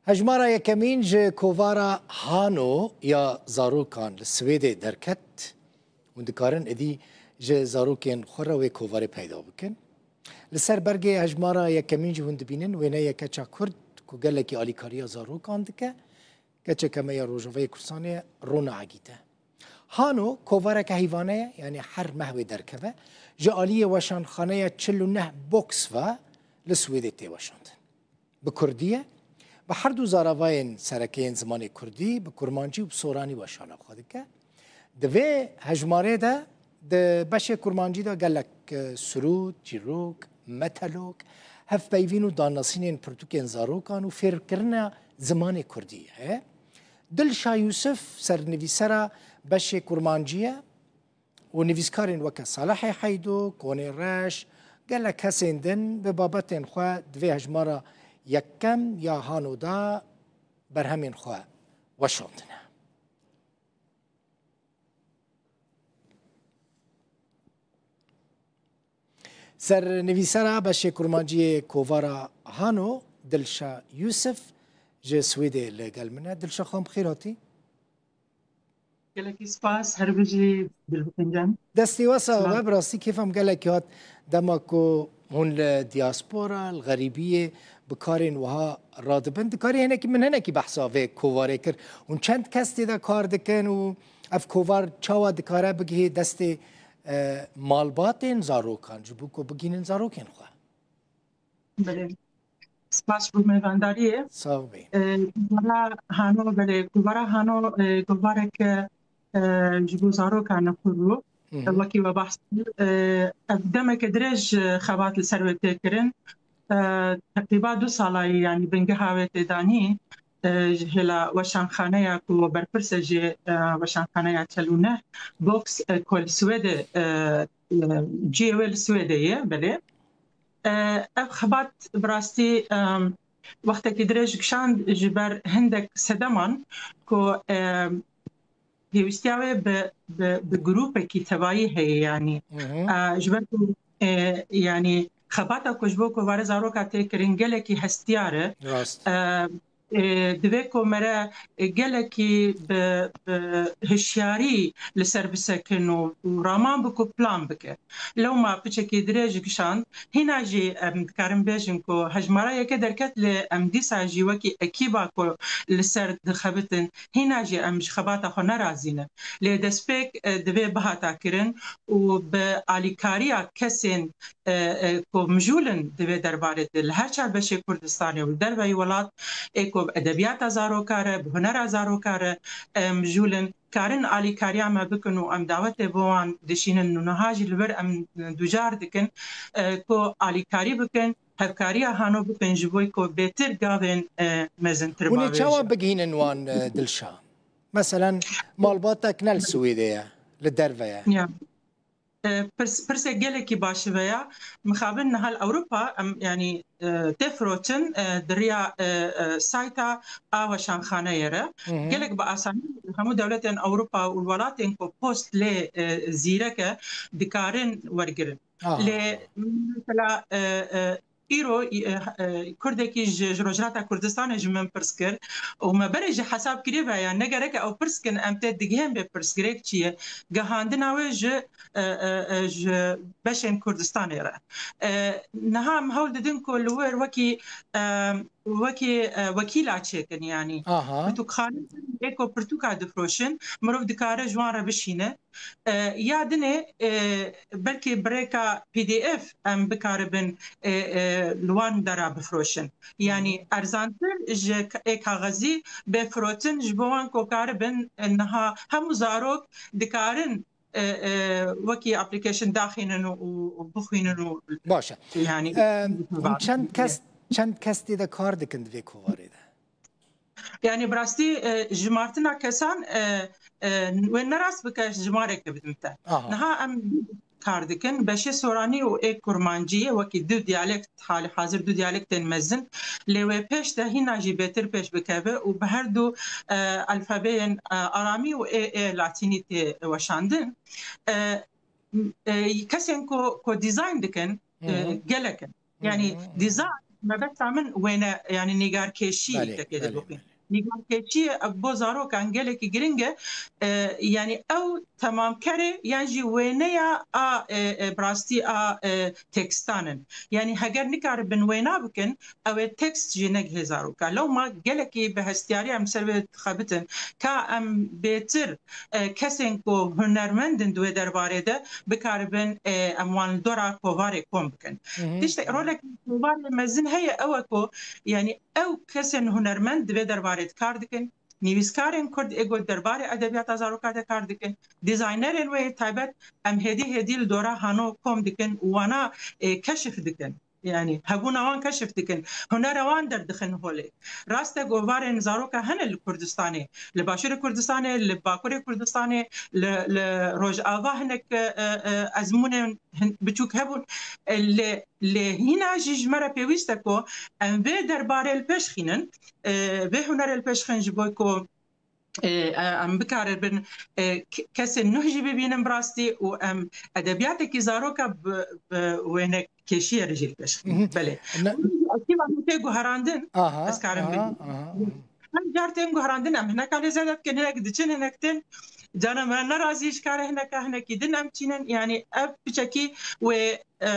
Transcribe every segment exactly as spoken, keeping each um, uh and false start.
Hejmara yekemîn ji kovara Hano ya zarokan li Swêdê derket. Hûn dikarin êdî ji zarokên xwe re wê kovarê peyda bikin. Li ser bergê hejmara yekemîn jî hûn dibînin wêneyeke çakur ku gelekî alîkariya zarokan dike. Keçeke me ya Rojavayê Kurdistanê ye, Rona Egît e. Hano kovareke heyvane ye, yanî her meh wê derkeve. Ji aliyê weşanxaneya çil û neh Box ve li Swêdê tê weşandin. Bi kurdî ye. Bi her du zaravayên sereke yên zimanê kurdî, bi kurmancî û bi soranî weşana xwe dike. Di vê hejmarê de di beşê kurmancî de gelek, e, sirût, çîrok, metelok, hevpeyvîn û danasînên pirtûkên zarokan û fêrkirina zimanê kurdî heye. Dilşa Yûsif, sernivîsera beşê kurmancî ye û nivîskarên weke Salihê Heydo, Konê Reş, gelek kesên din bi babetên xwe di vê hejmara yekem ya Hano de berhemên xwe weşandine. Sernivîsera beşê kurmancî yê kovara Hano, Dilşa Yûsif, ji Swêdê li gel min e. Dilşa, xwe bi xêr hatî. Gelekî spas, her bijî Dilbixin can. Destê we sax be, bi rastî kêfa min gelekî hat dema ku hûn li diaspora, li xerîbiyê bi karên wiha radibin. Dikarî hinekî, min hinekî behsa vê kovarê kir. Hûn çend kes tê de kar dikin û ev kovar çawa dikare bigihê destê, e, malbatên zarokan, ji bo ku bigihînin zarokên xwe? Belê. Spas bo mêvandariyê. Sax bî. E, kovara Hano, belê, kovara Hano, e, kovareke, e, ji bo zarokan e xwe rû. Hı hı. Wekî we behs kir, e, ev demeke dirêj, e, xebat li ser wê tê kirin. E, teqrîba du sala ye, yanî bingeha wê tê danîn. E, ji hêla weşanxaneya ku berpirs e jê, e, weşanxaneya çel û neh, Box, e, ku li Swêdê, e, e, cihê wê li Swêdê ye, belê. E, ev xebat bi rastî, e, wextekî dirêj kişand ji ber hindek sedeman ku, e, pêwîstiya wê bi, bi, bi grûpekî tevayî heye, yanî. Hı hı. E, ji ber ku, e, yanî xebata ku ji bo kovarê zaroka tê kirin gelekî hestiyar e. Rast. E, e, divê ku mere, e, gelekî bi, bi hişyarî li ser bisekin û, û raman bike û plan bike. Lewma piçekî dirêj kişand, hîna jî em dikarin bêjin ku hejmara yeke derket, lê em dîsa jî wekî ekîba ku li ser dixebitin, hîna jî em ji xebata xwe nerazî ne. Lê destpêk, e, divê bihata kirin û bi alîkariya kesên, e, e, ku mijûl in di vê derbarê de li her çar beşê Kurdistanê û li derveyî welat, ê ku bi edebiyata zaroka re, bi hunera zaroka re, e, mijûl in, karin alîkariya me bikin û em dawetê bo wan dişînin û niha jî li vir em ducar dikin, e, ku alîkarî bikin, hevkariya Hano bikin ji bo ku bêtir gavên, e, mezintir bavêjin. Hûn ê çawa bigihînin wan, e, Dilşa? Meselen, malbatek ne li Swêdê ye, li derve ye. Ya. E, pirs-, pirsek gelekî baş ve ya. Mixabin niha li Ewropa, em, yanî, e, tê firotin, e, di riya, e, e, sayta a weşanxaneyê re. Hı hı. Gelek bi asanî hemû dewletên Ewropa û welatên ku post lê, e, zîrek e, dikarin wergirin. Aha. Lê mesela, e, e, îro, e, e, Kurdekî ji, ji Rojhilata Kurdistanê ji min pirs kir û me berê jî hesab kiriye ve ya ne gerek e ew pirs kin, em tê digihên bê pirsgirêk çi ye? Gehandina wê ji, e, e, e, ji beşên Kurdistanê re. E, niha em hewl didin ku li wir wekî, e, wekî, e, wekîla çêkin, yanî. Aha. Pirtûkxane ê ku pirtûka difroşin, mirov dikare ji wan re bişîne. E, ya dinê, e, belkî bi rêka P D F em bikaribin, e, e, li wan dera bifroşin. Yanî, hı hı, erzantir ji ka-, ê kaxezî bê firotin ji bo wan ku karibin, e, niha hemû zarok dikarin, e, e, wekî application daxînin û, û, û bixwînin û. Baş e. Yanî, e, hûn çend kes, çend kes tê de kar dikin di vê kovarê de? Yanî bi rastî, e, jimartina kesan, e, e, wê ne rast bike, jimareke bidim te. Aha. Niha em kar dikin, beşê soranî û ê kurmanciyê, wekî du diyalekt, halî hazir du diyalektên mezin, lê wê pêş de hîna jî bêtir pêş bikeve û bi her du, e, alfabeyên, e, aramî û ê, ê latînî tê weşandin. E, e, kesên ku, ku dîzayn dikin, e, hı hı, gelek in. Yanî, hı hı, dîzayn mebesta min wêne, yani nîgarkêşî Belê, tê belê, dibixî. Belê. Nîgarkêşî bo zarokan gelekî giring e. E, yani ew temamkerê yan jî wêneya a, e, e, bi rastî a, e, tekstan in. Yani heger nikaribin wêna bikin, ew ê tekst jî negihê zaroka. Lewma gelekî bi hestiyarî em ser vê dixebitin ka em bêtir, e, kesên ku hunermend in di wê derbarê de bikaribin, e, em wan li dora kovarê kom bikin. Hı hı. Tiştek, rolek kovarê mezin heye, ew e ku, yani ew kesên hunermend di vê derbarê de kar dikin. Nivîskarên Kurd ê ku derbarê edebiyata zaroka de kar dikin. Dîzaynerên wê taybet em hêdî hêdî li dora hano kom dikin û wana, e, keşif dikin. Yani hebûna wan keşif dikin. Hunera wan derdixin holê. Rast e, govarên zaroka hene li Kurdistanê, li Başûrê Kurdistanê, li Bakurê Kurdistanê, li, li Rojava hinek, e, e, ezmûnên hin-, biçûk hebûn. E, lê, lê hîna jî ji me re pêwîst e ku em vê derbarê li pêş xînin, e, vê hunerê li pêş xin ji bo ku, e, e, em bikaribin, e, ke-, kesên nuh jî bibînin bi rastî û em edebiyatekî zaroka bi, bi wênekêşiyê re jî li pêş xînin. Mhm. Belê. Ne- Hûn jî akîva hûn tê guherandin, Aha, ez karim aha, bêjim. Aha, aha. Her car tên guherandin, em hineka lê zêde dikin, hinek diçin, hinek tên. Cana me nerazî ji karê hineka, hinekî din em çînin. Yani ev piçekî wê, e,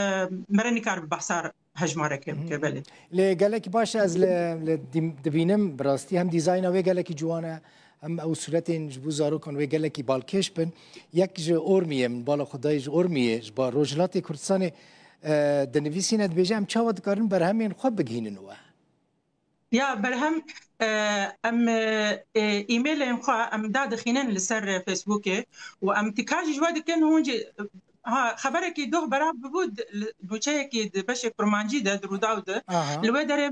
me re nikaribe behsa hejmareke bike, belê. Lê gelekî baş e, ez li, li dîm-, dibînim, bi rastî hem dîzayna wê gelekî ciwan e, hem ew sûretên ji bo zarokan wê gelekî balkêş bin. Yek ji Ormiyê, min bala xwe dayî ji Ormiyê, ji ba Rojhilatê Kurdistanê, e, dinivîsîne, dibêje, em çawa dikarin berhemên xwe bigihînin we? Ya, berhem, e, em, e, e, e-mailên xwe em dadixînin li ser, e, Facebookê û em tika jî ji we dikin, hûn jî, ha, xeberekî doh berav bibû, di, li, nûçeyekî di beşê kurmancî de, di Rûdaw de, Aha. li wê derê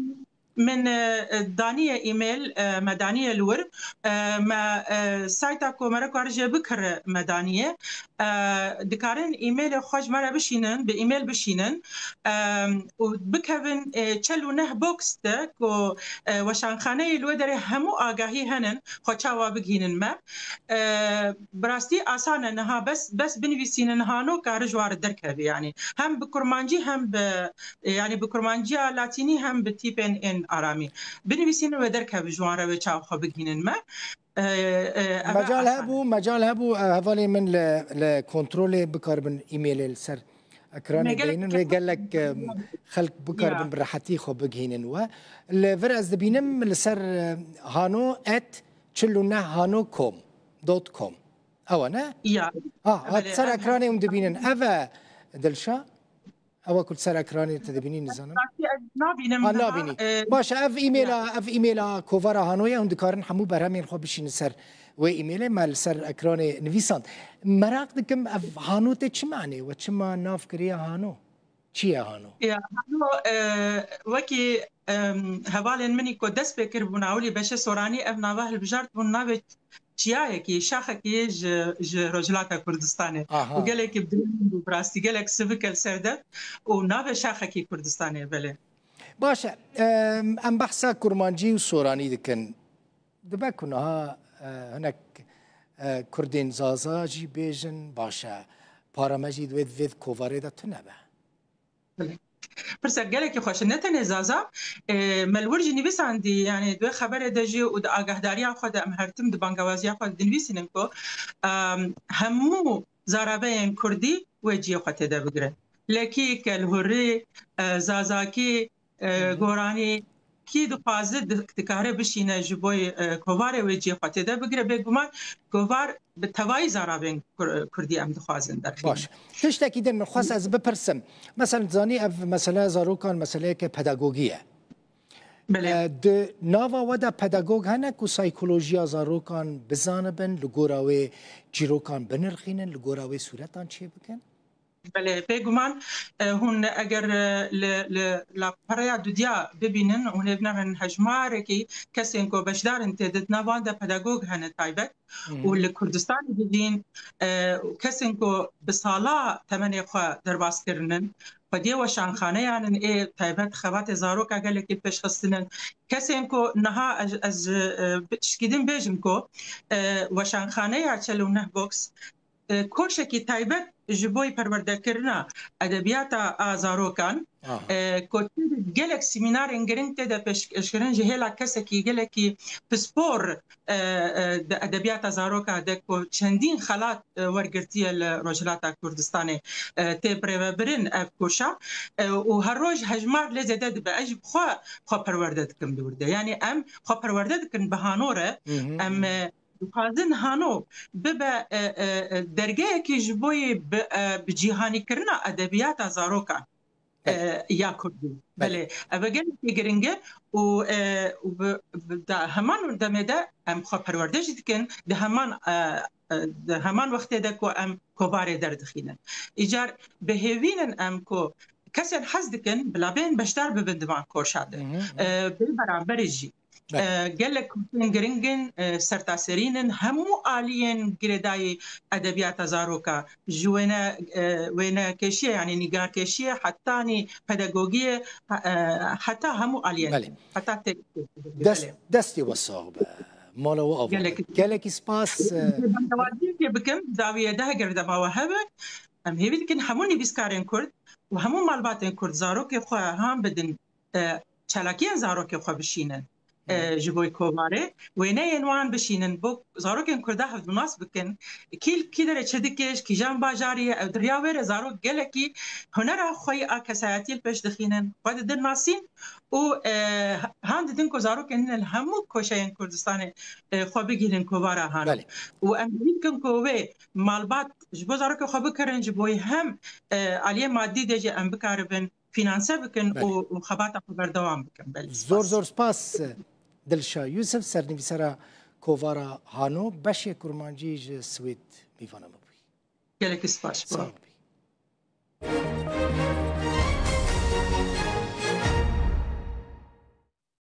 min, e, e, daniye e-mail, e, me daniye li wir, e, me, e, sayta ku me re kar jê bikire me daniye. E, dikarin e-mailê xwe ji me re bişînin, bi e-mail bişînin, e, û bikevin, e, çel û neh box de ku, e, weşanxaneyê li wê derê hemû agahî henin, xwe çawa bigihînin me. E, bi rastî asan e niha, bes, bes binivîsînin hano kare ji wan re derkeve, yani hem bi kurmancî hem bi, yani bi kurmanciya latînî hem bi tîpên ên aramî. Binivîsînin wê derkeve ji wan re wê çawa xwe bigihînin me. E, e, ev e Mecal asan e. Hebû, mecal hebû, e, hevalê min li, li kontrolê bikaribin e-mailê li ser ekranê Me gelek deynin, rê gelek, e, xelk bikaribin Ya. bi rehetî xwe bigihînin we. Li vir ez dibînim li ser, e, hano et çil û neh hano com, dot com. Ew e, ne? Ya. Ha, hat Belê, ser ev ekranê hûn dibînin. Ev e, Dilşa? Ew e ku li ser ekranê te dibînî, nizanim. Rastî ez nabînim Ha, niha, nabînî. e, Baş e, ev e-maila, Ya. ev e-maila kovara hanoyê, hûn dikarin hemû berhemên xwe bişînin ser wê e-mailê, me li ser ekranê nivîsand. Meraq dikim, ev hano tê çi manê we? Çima nav kiriye hano? Çi ye hano? Ya, hano, e, wekî, em, hevalên min î ku dest pê kiribûn, ewilî Beşê Soranî ev nava hilbijartibûn, navê çiyayekî, şaxekî ji, ji Rojhilata Kurdistanê. Aha. Û gelekî bi dilê min bû, bi rastî gelek sivik e li ser dev û navê şaxekî Kurdistanê, belê. Baş e, em, em behsa kurmancî û soranî dikin. Dibe ku niha, e, hinek, e, kurdên Zaza jî bêjin, baş e, para me jî di wê, di vê kovarê de tune be. Pirsek gelekî xweş e. Ne tenê Zaza, e, me li wir jî nivîsandî, yani di wê xeberê de jî û di agahdariya xwe de em her tim di bangewaziya xwe de dinivîsînin ku, em, hemû zaraveyên kurdî wê cihê xwe tê de bigire. Lekî, kelhurî, e, zazakî, e, Hı hı. goranî, kî dixwaze di-, dikare bişîne ji bo, e, kovarê wê cihê xwe tê de bigire. Bêguman kovar bi tevayî zaravên kur-, kurdî em dixwazin derxînin. Baş. Tiştekî din min xwest ez bipirsim. Mesela, dizanî ev mesele zarokan meseleyeke pedagogî ye. Belê. E, di nava we de pedagog hene ku saykolojiya zarokan bizanibin, li gora wê çîrokan binirxînin, li gora wê sûretan çêbikin? Belê, bêguman, e, hûn eger, e, li, li lapereya dudiya bibînin, hûn ê binêrin hejmarekî kesên ku beşdar in tê de, di nav wan de pedagog hene taybet. Hı hı. Û li Kurdistanê dijîn, e, û kesên ku bi sala temenê xwe derbas kirinin, xwediyê weşanxaneyan in ê taybet xebatê zaroka gelekî pêşxistinin. Kesên ku niha ez, ez, e, bi tişkî din bêjim ku, e, weşanxaneya çel û neh box, e, koşekî taybet ji bo perwerdekirina edebiyata a zarokan, Aha. E, ku tê de gelek semînarên giring tê de pêşkêşkirin ji hêla kesekî gelekî pispor, e, e, di edebiyata zaroka de ku çendîn xelat, e, wergirtiye li Rojhilata Kurdistanê, e, tê birêvebirin ev koşa, e, û her roj hejmar lê zêde dibe. Ez jî bi xwe, xwe perwerde dikim di wir de. Yanî em xwe perwerde dikin bi hano re, Hı hı, em, hı. e, dixwazin hano bibe, e, e, e, dergehekî ji bo yê bi, e, bi cîhanîkirina edebiyata zarokan, Belê. e, ya Kurdî. Belê. Belê. Ev gelekî giring e û, e, û bi, bi, da heman demê de em xwe perwerde jî dikin, di heman, e, e, di heman wextê de ku em kovarê derdixînin. Îcar bi hêvî nin em ku kesên hez dikin bila bên beşdar bibin di van koşa de. Hı hı, hı. E, bê beramberê jî. Belê. E, gelek koşên giring in, e, sertaserî nin, hemû aliyên girêdayî edebiyata zaroka, ji wêne, e, wênekêşiyê, yanî nîgarkêşiyê, hetanî pedagogiyê, he-, e, heta hemû aliyên, Belê. heta tek-, Dest, belê. Destê we sax be. Mala we ava Gelek. be. Gelekî spas, e, Bendewaziyekê bikim, dawiyê de heger dema we hebe, em hêvî dikin hemû nivîskarên Kurd û hemû malbatên Kurd zarokê xwe han bidin, e, çalakiyên zarokê xwe bişînin, e, Hı. ji bo kovarê. Wêneyên wan bişînin, bo zarokên Kurda hevdûnas bikin. Kî li kî derê çi dike, ji kîjan bajarî ye, ew di riya wê re zarok gelekî hunera xwe yî a kesayetiyê li pêş dixînin, xwe didin nasîn û, e, han didin ku zarokên din li hemû koşeyên Kurdistanê, e, xwe bigihînin kovara hano. Belê. Û em hêvî dikin ku wê malbat ji bo zarokê xwe bikirin, ji bo yî hem, e, aliyê madî de jî em bikaribin fînanse bikin Belê. û, û xebata xwe berdewam bikin. Belê, Zor spas. zor spas, Dilşa Yusuf, sernivîsara kovara Hano, beşê kurmancî ji Swêd mîvana me bûyî. Gelekî spas ji bo Sağ ol. bî.